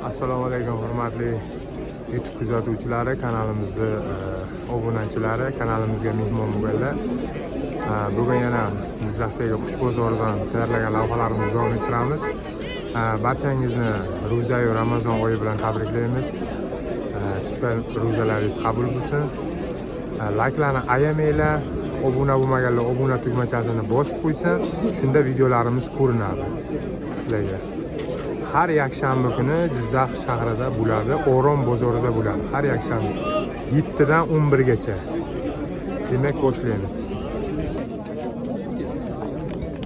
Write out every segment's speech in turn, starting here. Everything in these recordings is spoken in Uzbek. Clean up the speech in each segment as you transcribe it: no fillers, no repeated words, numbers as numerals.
Assalomu alaykum hurmatli YouTube kuzatuvchilari, kanalimizni obunachilari, kanalimizga mehmon bo'lganlar. Bugun yana Jizzaxdagi qush bozoridan tayyorlagan lavhalarimizni davom ettiramiz. Barchangizni ro'zayu Ramazon oyi bilan tabriklaymiz. Tutgan ro'zalaringiz qabul bo'lsin. Layklarni ayamanglar, obuna bo'lmaganlar obuna tugmachasini bosib qo'ysin, shunda videolarimiz ko'rinadi sizlarga. Har yakshanba kuni Jizzax shahrida bo'ladi, Orom bozorida bo'ladi. Har yakshanba 7 dan 11 gacha. Demak, boshlaymiz.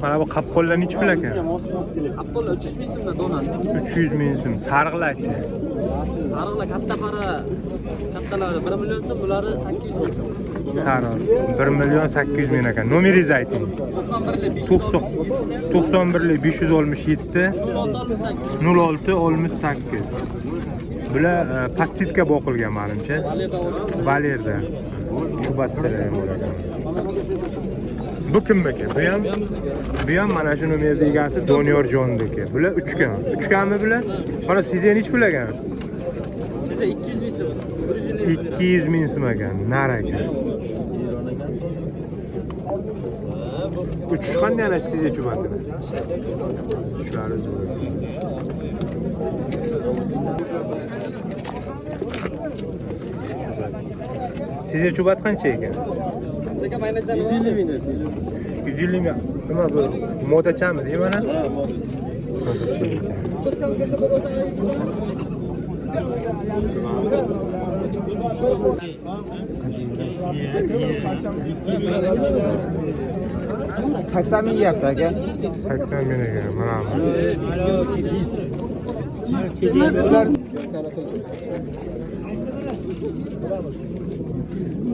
Mana bu qapqonlar nechi pul ekan? Qapqonlar 300 ming so'mdan donasi. 300 ming so'm. Sarig'larchi? Sarig'lar katta qora kattalari 1 million so'm, bulari 800 ming so'm. Sariq 1 million 800 ming ekan. Nomeringizni ayting. 91 91 567 06 06 68. Bular подсидка boqilgan menimcha. Valerda. Chubatsalar ham bor ekan. Bu kimniki? Bu ham mana shu nomerni egasi Doniyorjonniki. Bular uchgan. Uchganmi bular? Mana sizga nechi pul ekan? Size 200 ming so'm. 150 200 ming so'm ekan, nar ekan. Uchish qanday ana sizga chubatini? Uchishlari zo'r. Sizga chubat qancha ekan? Sizga maynacha 150 ming. 150 ming. Nima bu? Modachami deyman ana? Modacha ekan. Cho'tkamgacha bo'lsa Sakson ming deyapti aka. 80 ming ekan, mana bu.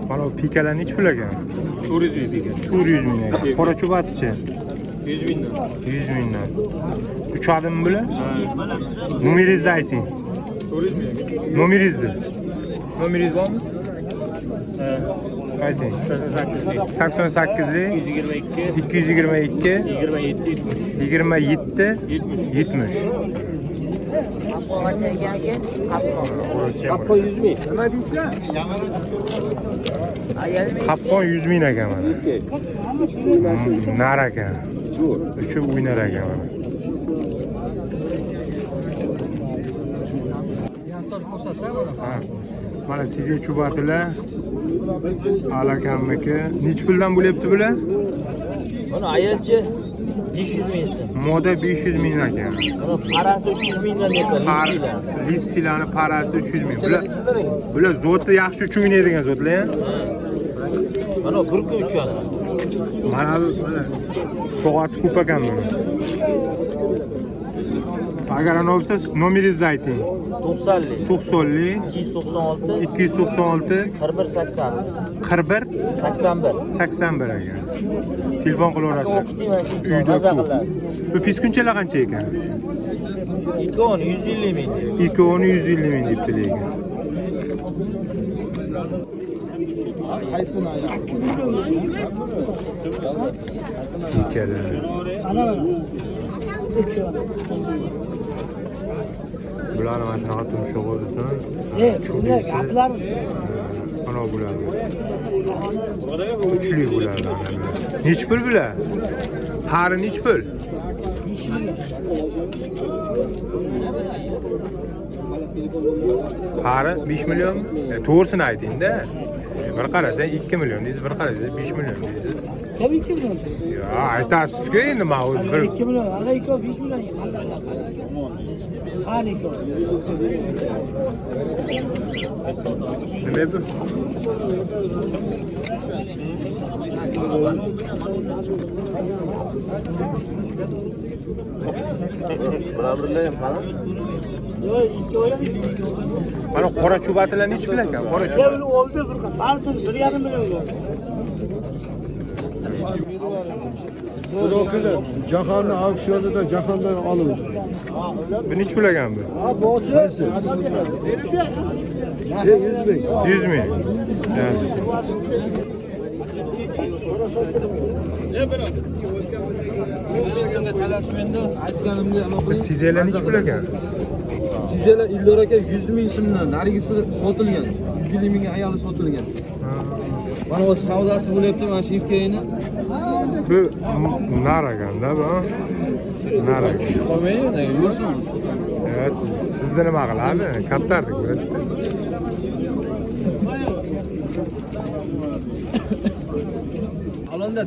Mana bu pikalar nechi pul ekan? 400 ming pika. 400 ming ekan. Qora chubatichi? 100 mingdan. 100 mingdan. Uchadimi bular? Nomeringizni ayting. 400 ming. Nomeringizni. Nomeringiz bormi? Ayting. 88lik 122 222 27 27 70. Qapqon 100 ming. Nima deysizlar? Qapqon 100 ming ekan mana. Nar ekan. Uchib o'ynar ekan mana. Ha. Mana sizga chubatilar alakamniki. Nechi puldan bo'lyapti bular? Buni ayolchi 500 ming so'm. Moda 500 ming ekan. Buni parasi 300 mingdan deyapti. Par listilarni parasi 300 ming. Bular zotni yaxshi uchib o'ynaydigan zotlar. Mana bir kun uchadi. Mana bu mana soati ko'p ekan buni. Agar ana bo'lsa nomeringizni ayting. 90lik 90lik 296 296 41 80 41 81. 81 ekan. Telefon qilaverasizlar. O'qiting Uyda maza ko'p. qilasiz. Bu piskunchalar qancha ekan? Ikkovini 150 ming deyapti. Ikkovini 150 ming debdi lekin. Ikkala. Bular mana shunaqa tumshug'i uzun, chubisi. Mana bular. Uchli bular mana bular. Nechi pul bular? Pari nechi pul? Pari 5 million? To'g'risini ayting-da. Bir qarasang 2 million deysiz, bir qarasangiz 5 million deysiz. Tabii 2 milyon. Yo, aytasiz-ku endi men o'zi bir 2 milyon. Ara 2 5 milyon. Harika. Nima bu? Mana qora chubatilar nechi pul ekan? Qora Ya chubat. böyle oldu Furkan. Varsın 1,5 milyon. Jahonni auksionida jahondan olindi. Bu nechi pul ekan bu? Qaysi? 100 ming. 100 ming. Yaxshi. Senga talashmenda aytganimga Sizlar nechi pul ekan? Sizelar Ildor aka 100 ming so'mdan, narigisi sotilgan. 150 mingga ayoli sotilgan. Mana o'zi savdosi bo'lyapti mana shu erkagini. Bu nar ekanda bu. Nar ekan. Qolmaydi, yursin. Ya, sizni nima qiladi? Kattardik bu. Alonda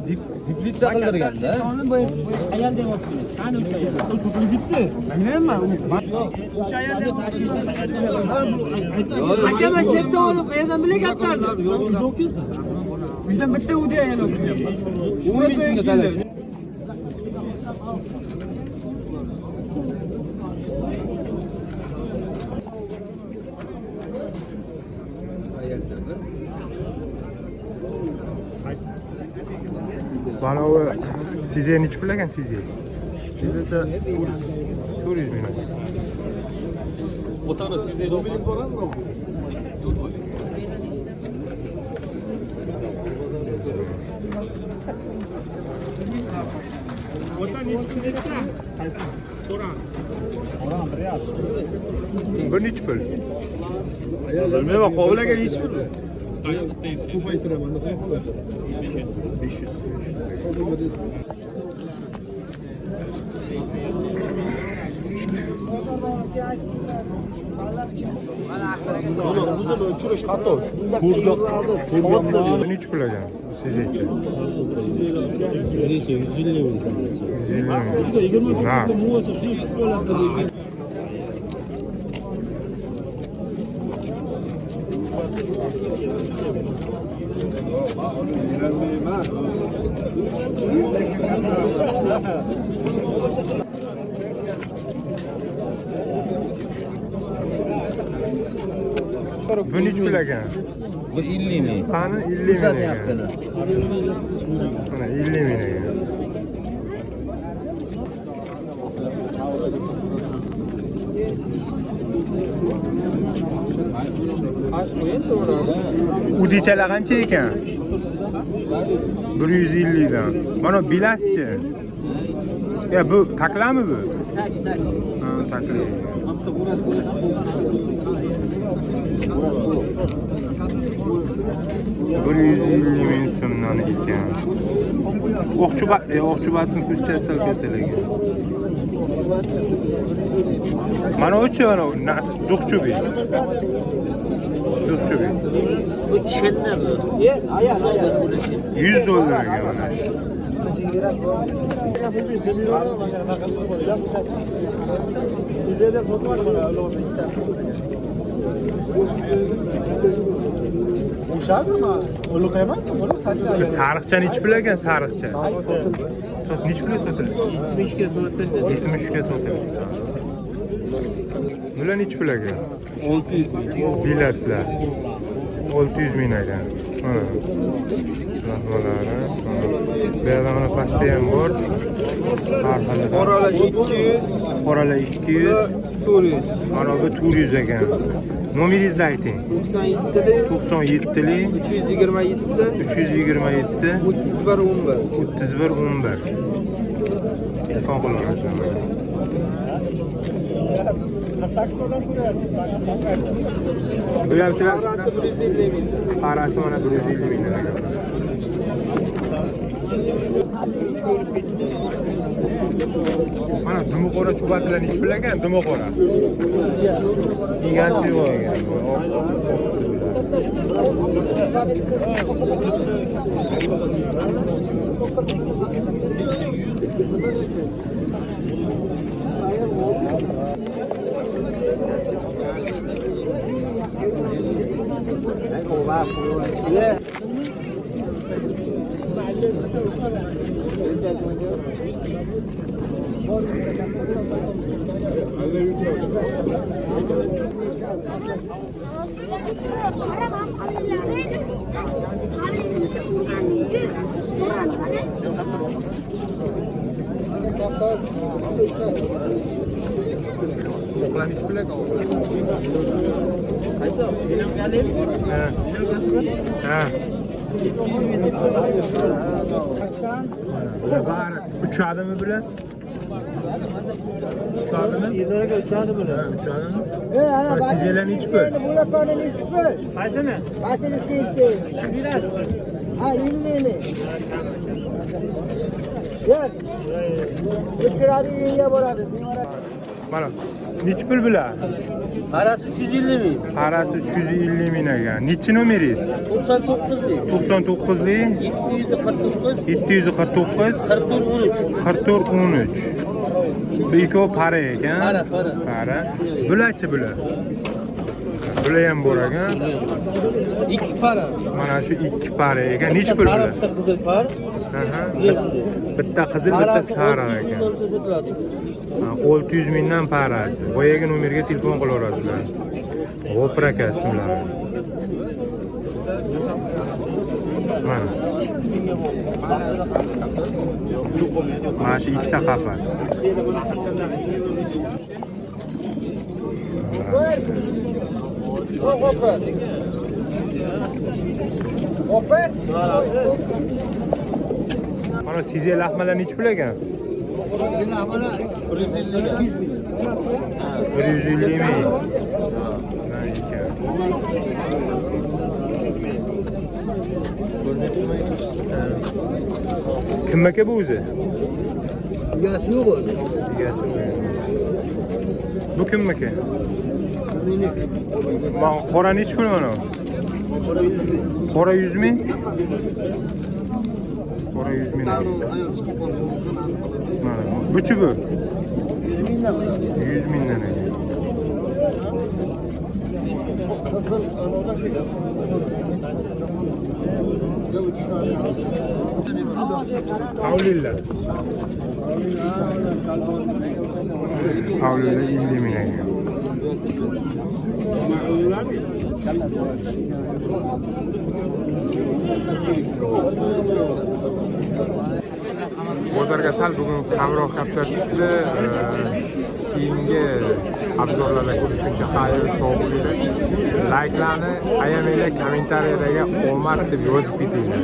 diplitsa qildirganda. Ayol deyapti. Qani o'sha ayol? Sotilib ketdi. Bilmayman. O'sha ayol deb tashiysan. Aka, men shetdan olib, qayerdan bilay kattardi? Uydan bitta uyda ayol olib kelyapman. 10 ming so'mga talash. Mana bu size nechi pul ekan size? Sizecha 400 ming ekan. Otani siz Bu nechi pul? Bilmayman, Qobil aka nechi pul? Ko'paytiraman, xudo xohlasa. 500. O'zini o'chirish xato. Bu nechi pul ekan? Sizecha. 150 ming so'm. 150 ming. Nar. Bo'lsa shuni pishib oladi lekin. Berolmayman. Bu nechi pul ekan? Bu 50 ming. Qani 50 ming ekan. Mana 50 ming ekan. Udichalar qancha ekan? 150 dan. Mana bilasizchi? Ya bu taklami bu? Tak, tak. Ha, takla. Bir 150 ming so'mdan ekan. O'qchubat, o'qchubatning kuzchasi sal kasal ekan. Mana uchi mana duxchubi. Duxchubi. Bu chinni bu. 100 dollar ekan mana shu. Bu sariqcha nechi pul ekan sariqcha? Sot nechi pulga sotiladi? 73 ga sotildi. 73 ga sotiladi sariq. Bular nechi pul ekan? 600 ming. Bilasizlar. 600 ming ekan. Mana. Lahmalari. Bu yerda mana pastda ham bor. Har xil. Qoralar 200, Qoralar 200, 400. mana bu 400 ekan. Nomeringizni ayting. 97 97 327 327 31 11. 31 11. Telefon qilaverasizlar. Bu ham sizlar Parasi 150 ming. Parasi mana 150 ming ekan. Mana dumuqora chubatlar nechi pul ekan? Dumuqora. Egasi yo'q ekan. O'qlar nechi pul ekan? Ha. Ha. Bular bari uchadimi bular? Uchadimi? Aka uchadi bular. Ha, uchadimi? Mana sizlar nechi pul? Qaysini? Ha, 50 ming. Yer. Uçuradi yenge bo'ladi. Mana nechi pul bular? Parasi 350 ming. Parasi 350 ming ekan. Nechi nomeringiz? 99lik. 99lik 749 749 44 13. 44 13. Bu ikkovi para ekan. Para, para. Para. Bularchi bular? Bular ham bor ekan. Ikki para. Mana shu ikki para ekan. Nechi pul Sariq bular? bitta qizil par. Aha. Bular bunday. Bitta qizil, bitta Parasi sariq 600 ekan. mingdan sotiladi. Ha, 600 mingdan parasi. Boyagi nomerga telefon qilaverasizlar. G'opir aka ismlari. Mana. Mana shu ikkita qafas. Mana sizga lahmalar nechi pul ekan? 150 ming. Mana ekan. Kim aka bu o'zi? Egasi yo'q o'zi. Egasi yo'q. Bu kim aka? Mana qora nechi pul mana? Qora 100 ming? Qora 100 ming. Mana buchi bu? 100 mingdan. 100 mingdan ekan. Qizil anavda Pavlilla. Pavlilla 50 ming ekan. Bozorga sal bugun kamroq kaptar tushdi. Keyingi obzorlarda ko'rishguncha xayr, sog' bo'linglar. Layklarni ayamanglar, kommentariyadagi omad deb yozib ketinglar.